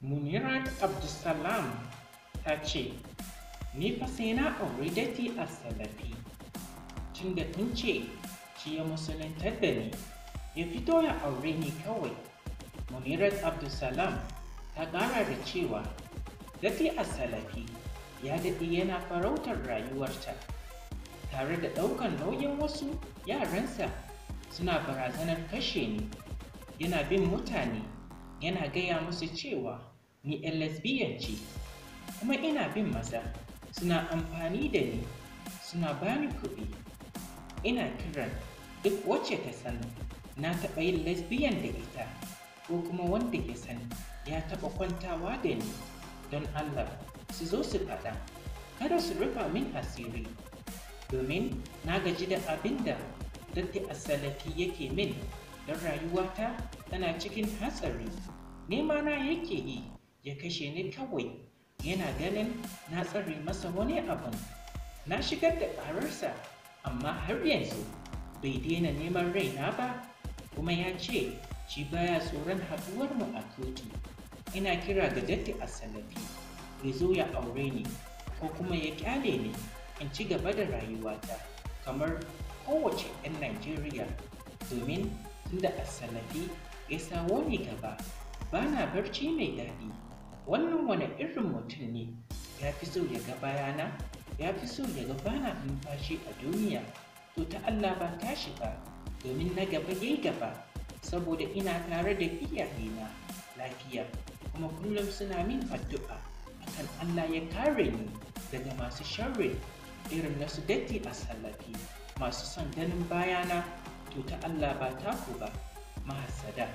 Munirat Abdulsalam ta ce, "Ni fa sai na auri Datti As-Salafi, tunda kun ce shi ya musuluntar da ni, ya fito ya aure ni kawai." Munirat Abdulsalam ta ƙara da cewa Datti As-Salafi ya daɗe yana farautar rayuwarta, tare da ɗaukan nauyin wasu yaransa suna barazanar kashe ni. Yana bin mutane yana gaya musu cewa ni 'yan lesbian ce, kuma ina bin maza, suna amfani da ni, suna bani kuɗi. Ina kiran duk wacce ta san na taɓa yin lesbian da ita, ko kuma wanda ya san ya taɓa kwantawa da ni, don Allah su zo su faɗa, kada su rufa min asiri, domin na gaji da abin da Datti As-Salafi yake min, don rayuwata tana cikin hatsari. Nema na yake yi ya kashe ni kawai, yana ganin na tsare masa wani abun. Na shigar da ƙararsa, amma har yanzu bai daina neman raina ba, kuma ya ce shi baya tsoron haɗuwarmu a kotu. Ina kira ga Datti As-Salafi ya zo ya aure ni, ko kuma ya ƙyale ni in ci gaba da rayuwata kamar kowace 'yan Najeriya, domin tunda As-Salafi ya sawo ni gaba, ba na barci mai daɗi. Wannan wani irin mutum ne? Ya fi so ya ga bayana, ya fi so ya ga bana numfashi a duniya. To ta Allah ba tashi ba, domin na gaba yayi gaba, saboda ina tare da iyayena lafiya, kuma kullum suna min addu'a akan Allah ya kare ni daga masu sharri irin na su Datti As-Salafi masu son ganin bayana. To ta Allah ba taku ba, mahassada.